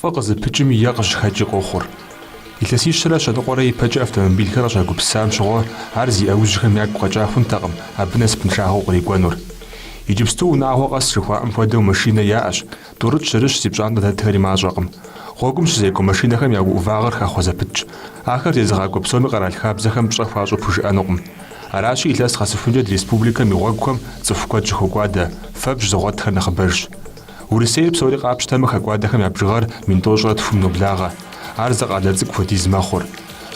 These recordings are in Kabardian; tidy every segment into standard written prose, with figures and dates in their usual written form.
Фӏы къызыпыкӏым е къыщыхэкӏи къохъур. Илъэсищэрэ щэныкъуэрэ ипэкӏэ автомобилхэр къыщагупсысам щыгъуэ ар зи ӏэужьхэм ягу къэкӏа хъунтэкъым абы насыпыншагъэу кърикӏуэнур. Иджыпсту унагъуэ къэс жыхуаӏэм хуэдэу машинэ яӏэщ, тӏурытӏ-щырыщ зи пщӏантӏэ дэтхэри мащӏэкъым. Гъуэгум щызекӏуэ машинэхэм я ӏувагъыр хэхъуэ зэпытщ. Ахэр зезыгъакӏуэ псоми къэрал хабзэхэм пщӏэ хуащӏу пхужыӏэнукъым. Аращи, илъэс къэсыхункӏэ ди республикэм и гъуэгухэм цӏыху куэд щыхокӏуадэ, фэбжь зыгъуэтхэр нэхъыбэжщ. Урысейр псори къапщтэмэ, хэкӏуадэхэм я бжыгъэр 1300-м ноблагъэ. Ар зы къалэ цӏыкӏу хуэдиз мэхъур.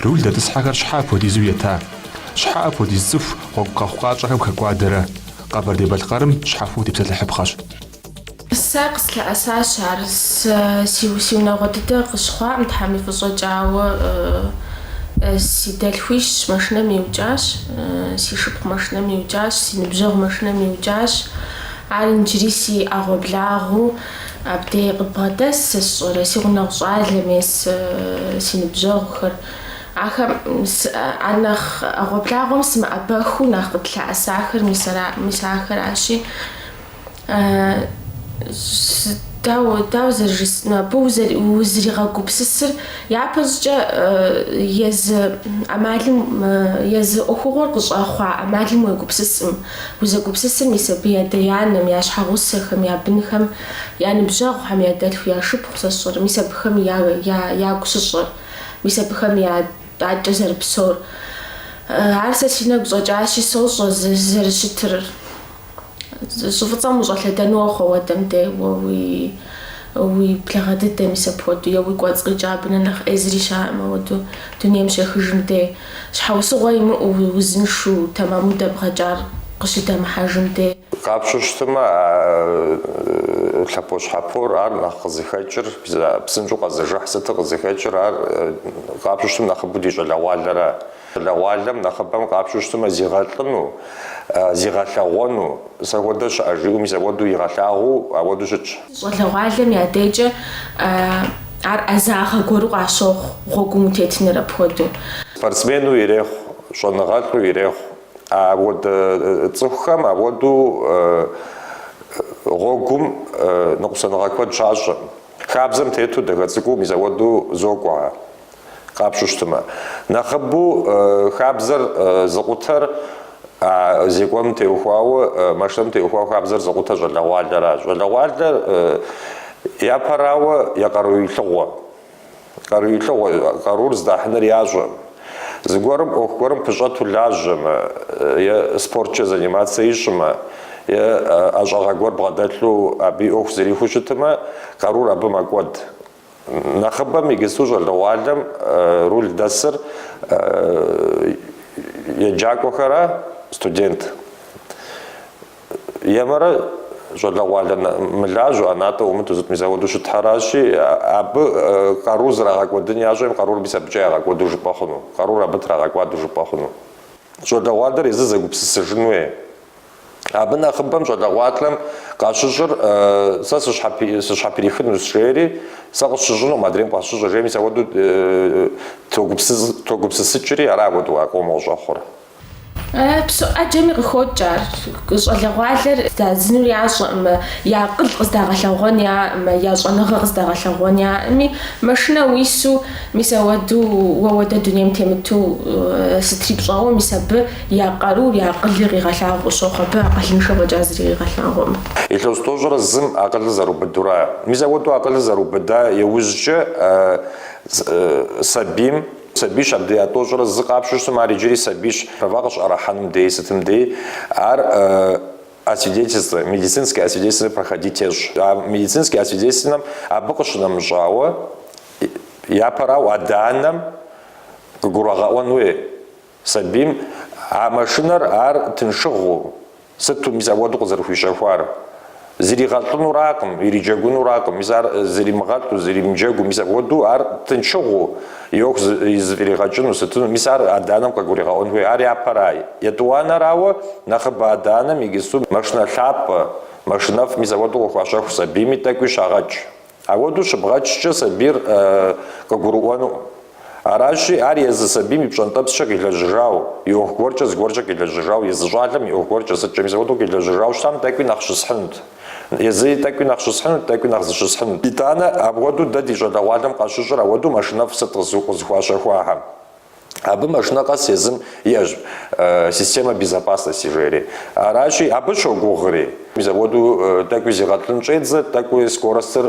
Руль дэтӏысхьэхэр щхьэ апхуэдизу ета? Щхьэ апхуэдиз цӏыху гъуэгу къэхъукъащӏэхэм хэкӏуадэрэ? Къэбэрдей-Балъкъэрым щхьэхуэу тепсэлъыхьыпхъэщ. Сэ къыслъэӏэсащ ар. Си унагъуэ дыдэ къыщыхъуакъым, Тхьэм и фӏыщӏэкӏэ, ауэ си дэлъхуищ машинэм иукӏащ, си шыпхъу машинэм иукӏащ, си ныбжьэгъу машинэм иукӏащ. Ар иджыри си ӏэгъуэблагъэу абдей къыдбгъэдэс, сэ сщӏэрэ, си гъунэгъу щӏалэ мес, си ныбжьэгъухэр. Ахэм а нэхъ ӏэгъуэблагъуэм сымыӏэбэхыу нэхъ къытлъэӏэсахэр мис ара, мис ахэращи. Дауэ, дауэ зэрыжысӏэну, абы узригъэгупсысыр япэщӏыкӏэ езы ӏэмалым, езы ӏуэхугъуэр къыщӏэхъуа ӏэмалым уегупсысӏым. Узэгупсысыр мис абы и адэ-анэм, я щхьэгъусэхэм, я бынхэм, я ныбжьэгъухэм, я дэлъху, я шыпхъу, сэ сщӏэрэ, мис абыхэм ягу щыщӏэр, мис абыхэм я адэкӏэ зэрыпсэур. Ар сэ си нэгу щӏэкӏащи, сощӏэ зэрыщытыр. Щӏы фӏыцӏэм ущӏэлъэдэну уохъу ауэдэм дей уэ уи уи благъэ дыдэ мис апхуэдэу е уи кӏуэцӏ къикӏа абы нэ нэхъ ӏей зыри щыӏэкъым ауэдэу дунейм щехыжым дей. Щхьэусыгъуэ имыӏэу узыншэу тэмэму дэбгъэкӏар къыщыдэмыхьэжым дей. Къапщтэу щытмэ, а лъэпощхьэпор ар нэхъ къызыхэкӏыр, псынщӏэу къэзыжыхь сытыр къызыхэкӏыр, ар къапщтэу щытмэ нэхъыбэу ди щӏалэгъуалэра. Щӏалэгъуалэм нэхъыбэм къапщтэу щытмэ, зигъэлӏыну, зигъэлъэгъуэну, сэ хуэдэ щыӏэ жиӏэу, мис апхуэдэу игъэлъагъуэу апхуэдэу щытщ. Щӏалэгъуалэм я дейкӏэ ар ӏэзагъэ гуэру къащохъу гъуэгум утетыныр апхуэдэу. Спортсмену ирехъу, щӏэныгъэлӏу ирехъу, апхуэдэ цӏыхухэм апхуэдэу гъуэгум ныкъусаныгъэ куэд щащӏэм. Хабзэм тету дахэ цӏыкӏуу мис апхуэдэу зокӏуэ. Къапщтэу щытмэ, нэхъыбэу хабзэр зыкъутэр а зекӏуэным теухуауэ, машинэм теухуауэ хабзэр зыкъутэр щӏалэгъуалэращ. Щӏалэгъуалэр япэрауэ я къаруилъыгъуэ. Къаруилъыгъуэ, къарур здахьыныр ящӏэм. Зыгуэрым ӏуэху гуэрым пыщӏэту лажьэмэ, е спорткӏэ заниматься ищӏмэ, е ӏэщӏагъэ гуэр бгъэдэлъу абы и ӏуэху зэрихуэу щытмэ, къарур абы мэкӏуэд. Нэхъыбэм иджысту щӏалэгъуалэм руль дэсыр еджакӏуэхэра, студент. Емэрэ щӏалэгъуалэ мылажьэу, ӏэнатӏэ ӏумыту сыт мис апхуэдэу щытхэращи, абы къарур зэрагъэкӏуэдын ящӏэм, къарур мис абыкӏэ ягъэкӏуэду жыпӏэ хъуну, къарур абы трагъэкӏуадэу жыпӏэ хъуну. Щӏалэгъуалэр езыр зэгупсысыжын хуей. Абы нэхъыбэм щӏалэгъуалэм къащыщӏыр сэ сыщхьэприхынущ, жери, сэ къысщыщӏынукъым, адрейм къасщыщӏыр, жери, мис апхуэдэу тогупсысыкӏри, ара апхуэдэу а къомыр къыщӏэхъур. Псо ӏэджэми къыхокӏ ар. Щӏалэгъуалэр здадзынур ящӏэкъым, я акъыл къыздагъэлъэгъуэн яӏэкъым, я щӏэныгъэ къыздагъэлъэгъуэн яӏэми, машинэ уису, мис ауэдэу уэ уэдэ дунейм темыту сытри пщӏэуэ, мис абы Я къарур, я акъылыр къигъэлъагъуэу къыщохъу, абы акъылыншэ фӏэкӏа зыри къигъэлъагъуэкъым. Илъэс тӏощӏрэ зым акъылыр зэрубыдура. Мис апхуэдэу акъылыр зэрубыда иужькӏэ сабийм, сабийщ абдей а тӏощӏрэ зы къапщтэу щытым, ар иджыри сабийщ, права къыщыӏэрыхьэнум дей сытым дей, ар освидетельство, медицинское освидетельство проходить ещӏ. А медицинское освидетельством абы къыщынэмыщӏауэ, япэрауэ адэ-анэм къыгурагъэӏуэн хуей. Сабийм а машинэр ар тыншыгъуэу, сыту мис апхуэдэу къызэрыхуищэхуар. Зригъэлӏынуракъым, ириджэгунуракъым, мис ар зримыгъэлӏу, зримыджэгуу, мис апхуэдэу ар тыншыгъуэу и ӏуэху зэфӏригъэкӏыну, сытыну, мис ар адэ-анэм къыгуригъэӏуэн хуей. Ар япэрай. Етӏуанэрауэ, нэхъыбэ адэ-анэм иджысту машинэ лъапӏэ, машинэфӏ мис апхуэдэу къыхуащэху сабийми тӏэкӏуи щагъэкӏ. Апхуэдэу щыбгъэкӏкӏэ сабийр къыгурыӏуэнукъым. Аращи, ар езы сабийм и пщӏэнтӏэпскӏэ къилэжьыжауэ, и ӏуэху гуэркӏэ зыгуэркӏэ къилэжьыжауэ, езы щӏалэм и ӏуэху гуэркӏэ сыткӏэ мис апхуэдэу къилэжьыжауэ щытам тӏэкӏуи нэхъ щысхьынут. Езыри тӏэкӏуи нэхъ щысхьынут, тӏэкӏуи нэхъ зыщысхьынут. Итӏанэ апхуэдэу дэ ди щӏалэгъуалэм къащыщӏыр апхуэдэу машинэфӏ сыт къызыхуащэхуахэм. Абы машинэ къэс езым иӏэщ система безопасности жери. Аращи, абы щогугъри. Мис апхуэдэу тӏэкӏуи зигъэлӏын щӏедзэ, тӏэкӏуи скоростыр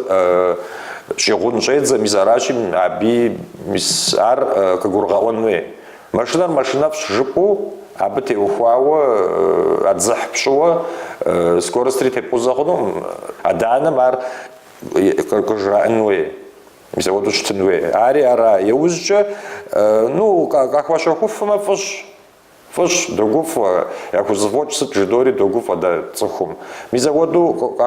щӏигъун щӏедзэ. Мис аращи, аби мис ар къыгурыгъэӏуэн хуей. Машинэр машинэфӏщ жыпӏэу, абы теухуауэ а дзыхь пщӏыуэ скоростри тепкъузэ хъунукъым. Адэ-анэм ар къыжраӏэн хуей. Мис апхуэдэу щытын хуей. Ари ара. Иужькӏэ, ну, къахуэщэхуфмэ фӏыщ. Фӏыщ, догуфӏэ, яхузэфӏокӏ сыт жыдори догуфӏэ дэ цӏыхум. Мис апхуэдэу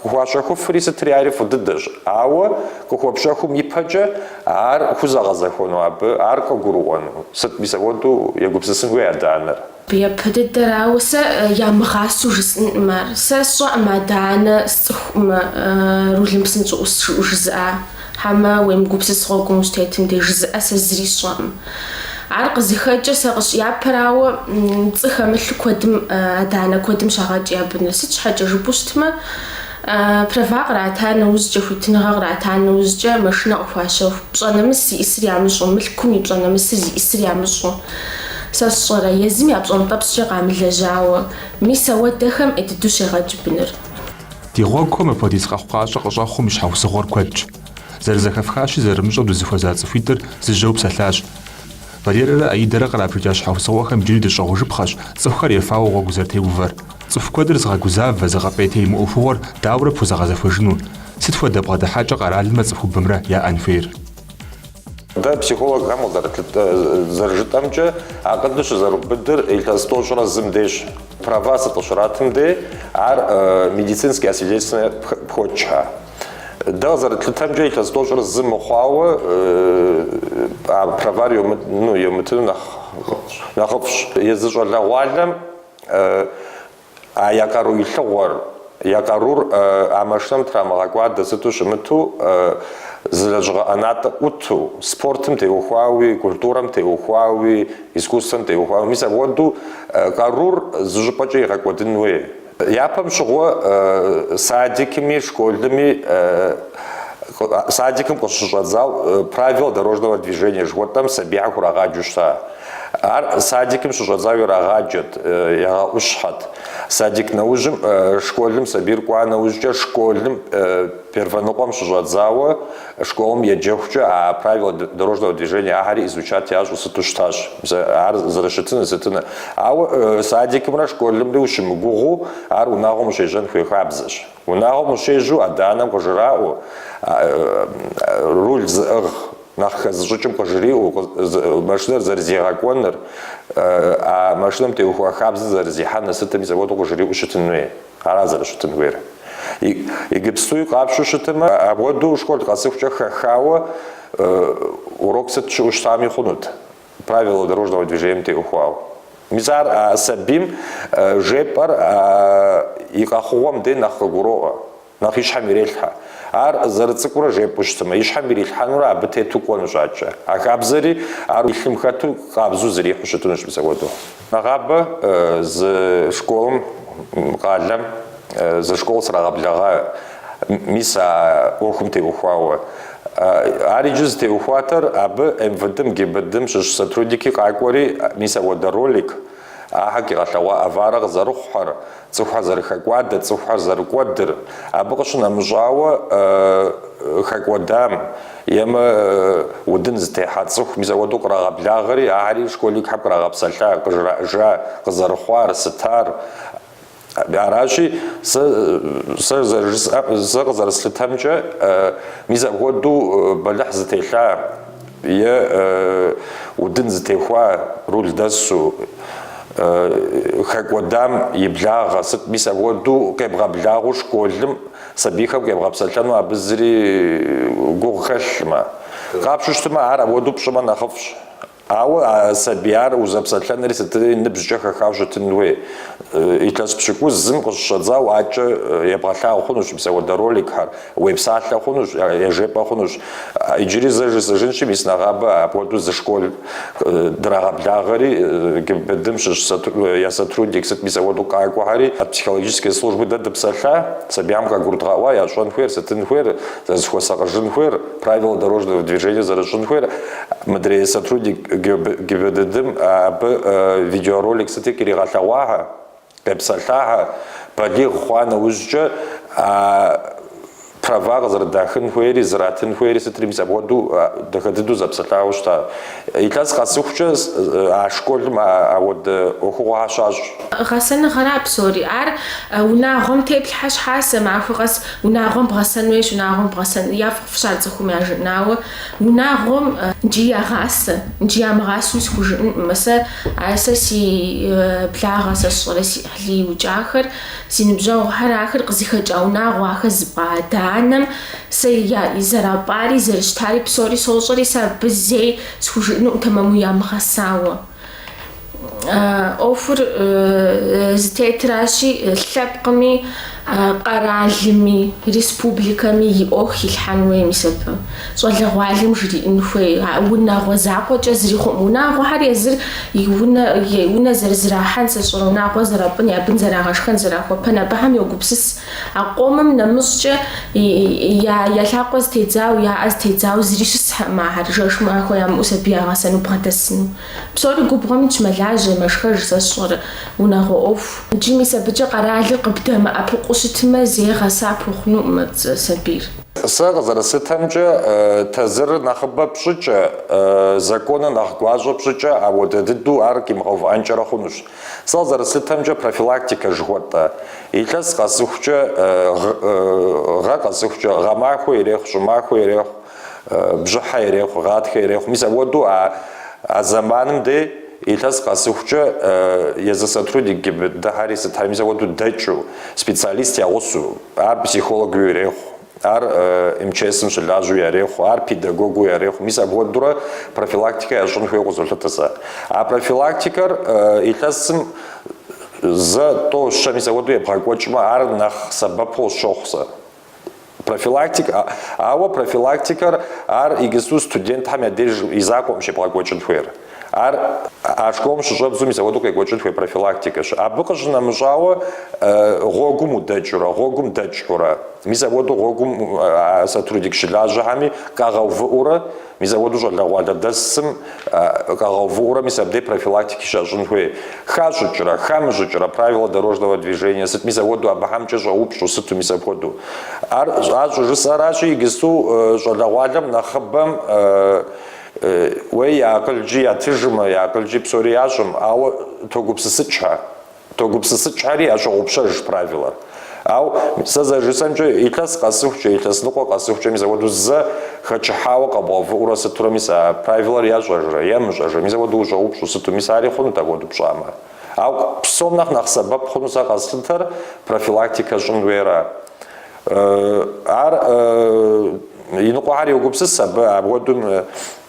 къыхуащэхуфри сытри ари фӏы дыдэщ. Ауэ къыхуэпщэхум ипэкӏэ ар хузэгъэзэхуэну абы, ар къыгурыӏуэну. Сыт мис апхуэдэу егупсысын хуей адэ-анэр. Япэ дыдэрауэ, сэ ямыгъасэу жысӏынкъым ар. Сэ сщӏэкъым адэ-анэ сцӏыхукъым рулым псынщӏэу ӏус жыӏэу жызыӏа, хьэмэ уемыгупсыс гъуэгум ущытетым деж жызыӏэ сэ зыри сщӏэкъым. Ар къызыхэкӏыр сэ къыщ япэрауэ пцӏы хэмылъу куэдым адэ-анэ куэдым щагъэкӏ я быныр. Сыт щхьэкӏэ жыпӏэу щытмэ, права кърата нэужькӏэ, хуитыныгъэ кърата нэужькӏэ машинэ къыхуащэху. Пщӏэ нэмыс зиӏысыр ямыщӏэу, мылъкум и пщӏэ нэмысыр зиӏысыр ямыщӏэу. Сэ сщӏэрэ, езым я пщӏэнтӏэпскӏэ къамылэжьауэ, мис ауэдэхэм ӏей дыдэу щегъэкӏ быныр. Ди гъуэгухэм апхуэдиз къэхъукъащӏэ къыщӏэхъум и щхьэусыгъуэр куэдщ. Зэрызэхэфхащи, зэрымыщӏэу дызыхуэза цӏыхуитӏыр зыжьэу псэлъащ. Валерэрэ Аидэрэ кърабжэкӏа щхьэусыгъуэхэм иджыри дыщӏыгъужыпхъэщ цӏыхухэр ефауэ гъуэгу зэрытеувэр. Цӏыху куэдыр зыгъэгузавэ, зыгъэпӏейтей мы ӏуэхугъуэр дауэрэ пхузэгъэзэхуэжыну? Сыт хуэдэ бгъэдыхьэкӏэ къэралымрэ цӏыхубэмрэ яӏэн хуейр? Дэ психологхэм зэрыжытӏэмкӏэ, акъылыр щызэрубыдыр илъэс тӏощӏрэ зым дежщ. Права сыт къыщратым дей, ар медицинский освидетельствование пхокӏхэ. Дэ къызэрытлъытэмкӏэ, илъэс тӏощӏрэ зы мыхъуауэ а правар йомытыну нэхъыфӏщ. Езы щӏалэгъуалэм А я къару илъыгъуэр, я къарур а машинэм трамыгъэкӏуадэ сыту щымыту, зы лэжьыгъэ ӏэнатӏэ ӏуту, спортым теухуауи, культурэм теухуауи, искусствэм теухуауи, мис апхуэдэу къарур зы щӏыпӏэкӏэ игъэкӏуэдын хуей. Япэм щыгъуэ садикми, школми, садикым къыщыщӏэдзау правила дорожного движения жыхуэтӏэм сабийхэр хурагъаджэу щыта. Ар садикым щыщӏэдзау ирагъаджэт, ягъэӏущхьэт. Садик нэужьым школым сабийр кӏуа нэужькӏэ школым первэ ныкъуэм щыщӏэдзауэ школым еджэхукӏэ а правила дорожного движения ахэри изучать ящӏу сыту щытащ. Ар зэрыщытыну, сытыну. Ауэ садикымрэ школымри ущымыгугъыу ар унагъуэм ущежьэн хуей хабзэщ. Унагъуэм ущежьэу адэ-анэм къыжраӏэу, руль зыӏыгъ Нэхъ хэзыщӏыкӏым къыжриӏэу, машинэр зэрызегъэкӏуэныр, а машинэм теухуа хабзэ зэрызехьэныр сытым мис апхуэдэу къыжриӏэу щытын хуей. Ара зэрыщытын хуейр. Иджыпстуи къапщу щытымэ, апхуэдэу школ къэсыхукӏэ хэхауэ урок сыт щыӏэу щытами хъунут, правила дорожного движением теухуауэ. Мис ар а сабийм жепӏэр и къэхъугъуэм дей нэхъ къыгуроӏуэ. Нэхъ и щхьэм ирелъхьэ. Ар зэрыцӏыкӏурэ жепӏэу щытмэ, и щхьэм ирилъхьэнурэ абы тету кӏуэнущ адэкӏэ. А хабзэри ар и лъым хэту къабзэу зэрихьэу щытынущ мис апхуэдэу. Нэгъабэ зы школым, къалэм зы школ срагъэблэгъа мис а ӏуэхум теухуауэ. Ар иджы зытеухуатэр абы МВД-м, ГИБДД-м щыщ сотрудники къакӏуэри мис апхуэдэ ролик, Ахэр къигъэлъэгъуа аварэ къызэрыхъухэр, цӏыхухэр зэрыхэкӏуадэр, цӏыхухэр зэрыкӏуэдыр. Абы къыщынэмыщӏауэ хэкӏуэдам емэ удын зытехьа цӏыху мис апхуэдэу кърагъэблагъэри, ахэри школьникхэм кърагъэпсэлъа, къыжраӏэжа, къызэрыхъуар, сытар. Аращи, сэ сэ зэрыжысӏэ, сэ къызэрыслъытэмкӏэ, мис апхуэдэу бэлыхь зытелъа е удын зытехуа руль дэсу хэкӏуэдам и благъэ, сыт мис апхуэдэу къебгъэблагъэу школым сабийхэм къебгъэпсэлъэну абы зыри гугъу хэлъмэ. Къапщу щытмэ, ар апхуэдэу пщӏымэ нэхъыфӏщ. Ауэ а сабияр узэпсэлъэнри сытри ныбжькӏэ хэхауэ щытын хуей. Илъэс пщыкӏузым къыщыщӏэдзауэ адэкӏэ ебгъэлъагъу хъунущ мис ауэдэ роликхэр, уепсалъэ хъунущ, ежепӏэ хъунущ. Иджыри зэ жысӏэжынщи, мис нэгъабэ апхуэдэу зы школ драгъэблагъэри, ГИБДД-м щыщ я сотрудник сыт мис ауэдэу къакӏуэхэри, от психологической службы дэ дыпсэлъа, сабийхэм къагурыдгъэӏуа, ящӏэн хуейр, сытын хуейр, зэрызыхуэсакъыжын хуейр, правила дорожного движения зэрыщӏын хуейр, мыдрей сотрудник ГИБДД-м абы видеоролик сыти къригъэлъэгъуахэ, къепсэлъахэ, балигъ хъуа нэужькӏэ а права къызэрыдахын хуейри, зратын хуейри сытри мис апхуэдэу дахэ дыдэу зэпсэлъауэ щыта. Илъэс къэсыхукӏэ а школым ауэдэ ӏуэхугъуэхэр щащӏ. Гъэсэныгъэра псори. Ар унагъуэм теплъхьэ щхьасэ, махуэ къэс унагъуэм бгъэсэн хуейщ, унагъуэм бгъэсэн, яфӏыфӏщ ар цӏыхум яжыӏэн, ауэ унагъуэм иджы ягъасэ, иджы ямыгъасэу схужыӏэнкъым. Сэ, сэ си благъэ, сэ сщӏэрэ си ӏыхьлы иукӏахэр, си ныбжьэгъухэр, ахэр къызыхэкӏа унагъуэ, ахэр зыпӏа адэ-анэм сэ я зэрапӏари, зэрыщытари псори сощӏэри, сэ абы зэи схужыӏэнукъым тэмэму ямыгъэсауэ. ӏуэхур зытетращи, лъэпкъми, къэралми, республикэми и ӏуэху хилъхьэн хуей мис абы. Щӏалэгъуалэм жриӏэн хуей, а унагъуэ закъуэкӏэ зыри хъуӏым. Унагъуэхэр езыр и унэ, и унэ зэрызэрахьэн, сэ сщӏэрэ унагъуэ зэрапӏын, я бын зэрагъэшхэн, зэрахуэпэн, абыхэм йогупсыс. А къомым нэмыщӏкӏэ я я лъакъуэ зытедзауэ, я ӏэ зытедзауэ зыри щысхэкъым ахэр, жэш махуэ ямыӏэу сабий ягъэсэну бгъэдэсыну. Псори губгъуэм итщ, мэлажьэ, мэшхэж, сэ сщӏэрэ, унагъуэ ӏуэху. Иджы мис абыкӏэ къэралыр къыбдэмыӏэпыкъуу щытмэ, зэи гъэса пхуэхъунукъым сабийр. Сэ къызэрыслъытэмкӏэ, тазырыр нэхъыбэ пщӏыкӏэ, законыр нэхъ гуащӏэ пщӏыкӏэ, ауэдэ дыдэу ар къимыгъэувыӏэнкӏэрэ хъунущ. Сэ къызэрыслъытэмкӏэ, профилактикэ жыхуэтӏэ. Илъэс къэсыхукӏэ, гъэ къэсыхукӏэ, гъэмахуэ ирехъу, щӏымахуэ ирехъу, бжьыхьэ ирехъу, гъатхэ ирехъу. Мис апхуэдэу а зэманым дей илъэс къэсыхукӏэ езы сотрудник ГИБДД-хьэри сытхьэри мис апхуэдэу дэкӏыу, специалист я гъусэу, ар психологыу ирехъу, ар МЧС-м щылажьэу ярехъу, ар педагогыу ярехъу. Мис апхуэдэурэ профилактикэ ящӏын хуейуэ къызолъытэ сэ. А профилактикэр илъэсым зэ, тӏо, щэ мис апхуэдэу ебгъэкӏуэкӏмэ, ар нэхъ сэбэпу къысщохъу сэ. Профилактик, ауэ профилактикэр ар иджысту студентхэм я деж и закъуэкъым щебгъэкӏуэкӏын хуейр. Ар а школым щыщӏэбдзэу мис апхуэдэу къекӏуэкӏын хуей профилактикэщ. Абы къыщынэмыщӏауэ гъуэгум удэкӏыурэ, гъуэгум дэкӏыурэ, мис апхуэдэу гъуэгум а сотрудник щылажьэхэми къагъэувыӏэурэ, мис апхуэдэу щӏалэгъуалэ дэсым къагъэувыӏэурэ мис абдей профилактики щащӏын хуей. Хащӏыкӏрэ, хамыщӏыкӏрэ, правила дорожного движения, сыт мис апхуэдэу абыхэмкӏэ щӏэупщӏу, сыту мис апхуэдэу. Ар ар щӏыжысӏэращи, иджысту щӏалэгъуалэм нэхъыбэм уей я акъылкӏи ятыжмэ, я акъылкӏи псори ящӏым, ауэ тогупсысыкӏхэ. Тогупсысыкӏхэри ящогъупщэж правилэр. Ауэ сэ зэрыжысӏэмкӏэ, илъэс къэсыхукӏэ, илъэс ныкъуэ къэсыхукӏэ мис апхуэдэу зэ хэчыхьауэ къэбгъэувыӏэурэ сытурэ мис а правилэр ящӏэжрэ, ямыщӏэжрэ, мис апхуэдэу ущӏэупщӏу сыту, мис ари хъунут апхуэдэу пщӏамэ. Ауэ псом нэхъ нэхъ сэбэп хъуну сэ къэслъытэр профилактикэ щӏын хуейра. Ар иныкъуэхэр йогупсыс абы, апхуэдэу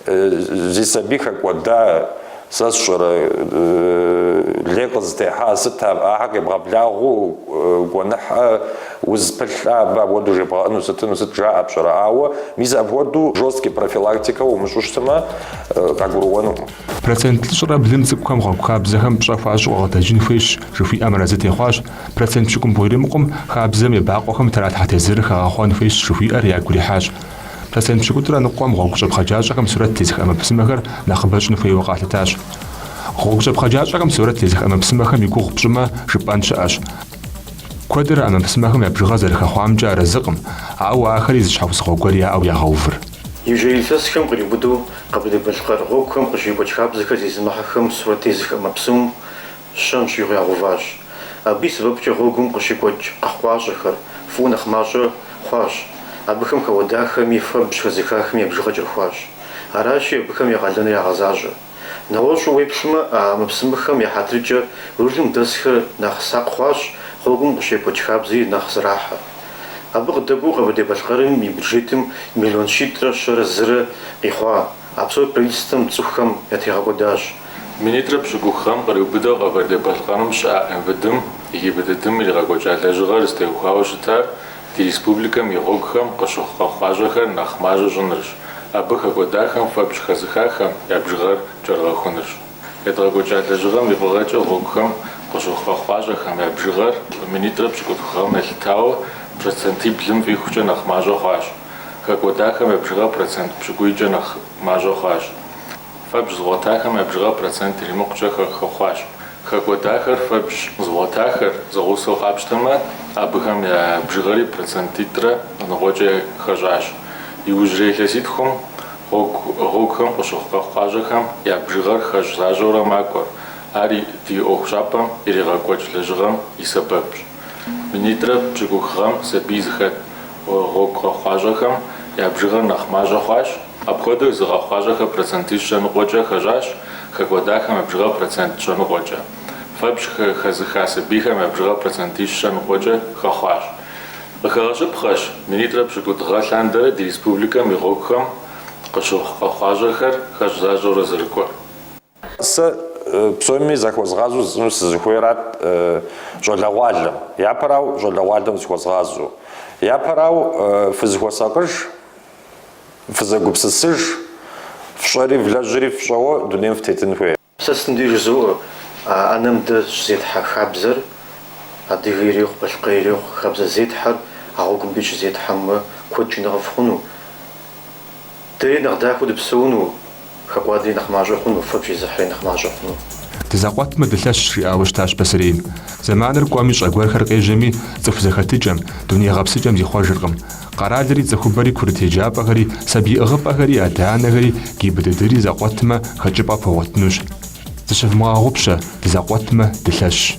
зи сабий хэкӏуэда, сэ сщӏэрэ, лей къызытехьа, сыт ахэр къебгъэблагъэу гуэныхьэ, уз пылъа, абы апхуэдэу жебгъэӏэну, сытыну, сыт жаӏэ пщӏэрэ. Ауэ мис апхуэдэу жесткий профилактикэ умыщӏу щытмэ, къагурыӏуэнукъым. Процент плӏыщӏрэ блым цӏыкӏухэм гъуэгу хабзэхэм пщӏэ хуащӏу къэгъэтэджын хуейщ, жыхуиӏэм арэзы техъуащ. Процент пщыкӏубгъу иримыкъум хабзэм ебакъуэхэм тралъхьэ тезырыр хэгъэхъуэн хуейщ, жыхуиӏэр ягу ирихьащ. Процент пщыкӏутӏрэ ныкъуэм гъуэгу щӏэпхъаджащӏэхэм сурэт тезых ӏэмэпсымэхэр нэхъыбэ щӏын хуейуэ къалъытащ. Гъуэгу щӏэпхъаджащӏэхэм сурэт тезых ӏэмэпсымэхэм и гугъу пщӏымэ, жыпӏэн щыӏэщ. Куэдыр а ӏэмэпсымэхэм я бжыгъэр зэрыхэхъуамкӏэ арэзыкъым, ауэ ахэри зы щхьэусыгъуэ гуэр яӏэу ягъэувыр. Иужьрей илъэсхэм къриубыдэу Къэбэрдей-Балъкъэр гъуэгухэм къыщекӏуэкӏ хабзэхэр зезымыхьэхэм сурэт тезых ӏэмэпсымэу щэм щӏигъу ягъэуващ. Абы и сэбэпкӏэ гъуэгум къыщекӏуэкӏ къэхъукъащӏэхэр фӏыуэ нэхъ мащӏэ хъуащ, абыхэм хэкӏуэдахэми фэбжь хэзыхахэми я бжыгъэр кӏэрыхуащ. Аращи, абыхэм я къалэныр ягъэзащӏэ. Нэгъуэщӏу уеплъмэ, а ӏэмэпсымэхэм я хьэтыркӏэ рулым дэсхэр нэхъ сакъ хъуащ, гъуэгум къыщекӏуэкӏ хабзэри нэхъ зэрахьэ. Абы къыдэкӏуэу Къэбэрдей-Балъкъэрым и бюджетым миллион щитӏрэ щэрэ зырэ къихъуа. А псор правительствэм цӏыхухэм ятригъэкӏуэдащ. Минитӏрэ пщыкӏух гъэм къриубыдэу Къэбэрдей-Балъкъэрым щыӏэ МВД-м и ГИБДД-м иригъэкӏуэкӏа лэжьыгъэр зытеухуауэ щытар ди республикэм и гъуэгухэм къыщыхъу къэхъукъащӏэхэр нэхъ мащӏэ щӏынырщ, абы хэкӏуэдахэм фэбжь хэзыхахэм я бжыгъэр кӏэрыгъэхунырщ. Едгъэкӏуэкӏа лэжьыгъэм и фӏыгъэкӏэ гъуэгухэм къыщыхъу къэхъукъащӏэхэм я бжыгъэр минитӏрэ пщыкӏутху гъэм елъытауэ процентиблым фӏихукӏэ нэхъ мащӏэ хъуащ. Хэкӏуэдахэм я бжыгъэр процент пщыкӏуийкӏэ нэхъ мащӏэ хъуащ. Фэбжь зыгъуэтахэм я бжыгъэр процент иримыкъукӏэ хэхъуащ. Хэкӏуэдахэр фэбжь зыгъуэтахэр зэгъусэу къапщтэмэ, абыхэм я бжыгъэри процентитӏрэ ныкъуэкӏэ хэщӏащ. Иужьрей илъэситхум гъуэгухэм къыщыхъу къэхъукъащӏэхэм я бжыгъэр хэщӏ защӏэурэ макӏуэр, ар ди ӏуэхущӏапӏэм иригъэкӏуэкӏ лэжьыгъэм и сэбэпщ. Минитӏрэ пщыкӏух гъэм сабий зыхэт гъуэгу къэхъукъащӏэхэм я бжыгъэр нэхъ мащӏэ хъуащ. Апхуэдэу езы къэхъукъащӏэхэр процентищрэ ныкъуэкӏэ хэщӏащ, хэкӏуэдахэм я бжыгъэр процент щэныкъуэкӏэ. Фэбжь хэзыха сабийхэм я бжыгъэр процентищрэ ныкъуэкӏэ хэхъуащ. Къыхэгъэщыпхъэщ, минитӏрэ пщыкӏутӏ гъэ лъандэрэ ди республикэм и гъуэгухэм къыщыхъу къэхъукъащӏэхэр хэщӏ защӏэурэ зэрыкӏуэр. Сэ псоми захуэзгъазэу жысӏэну сызыхуейрат щӏалэгъуалэм. Япэрауэ, щӏалэгъуалэм зыхуэзгъазэу. Япэрауэ, фызыхуэсакъыж, фызэгупсысыж, фщӏэри влэжьри фщӏэуэ дунейм фытетын хуей. Сэ сытым деж жызоӏэ, а ӏэнэм дэ щызетхьэ хабзэр, адыгэ ирехъу, балъкъэр ирехъу, хабзэ зетхьэр а гъуэгум деж щызетхьэмэ, куэдкӏэ нэхъыфӏ хъуну. Дэри нэхъ дахэу дыпсэуну, хэкӏуадэри нэхъ мащӏэ хъуну, фэбжь зыхьри нэхъ мащӏэ хъуну. Дызэкъуэтмэ, дылъэщщ, жиӏауэ щытащ пасэрейм. Зэманыр кӏуэми, щӏэ гуэрхэр къежьэми, цӏыху зэхэтыкӏэм, дуней гъэпсыкӏэм зихъуэжыркъым. Къэралри, цӏыхубэри, курыт еджапӏэхэри, сабий ӏыгъыпӏэхэри, адэ-анэхэри, ГИБДД-ри зэкъуэтмэ, хэкӏыпӏэ пхуэгъуэтынущ. Зыщывмыгъэгъупщэ, дызэкъуэтмэ, дылъэщщ.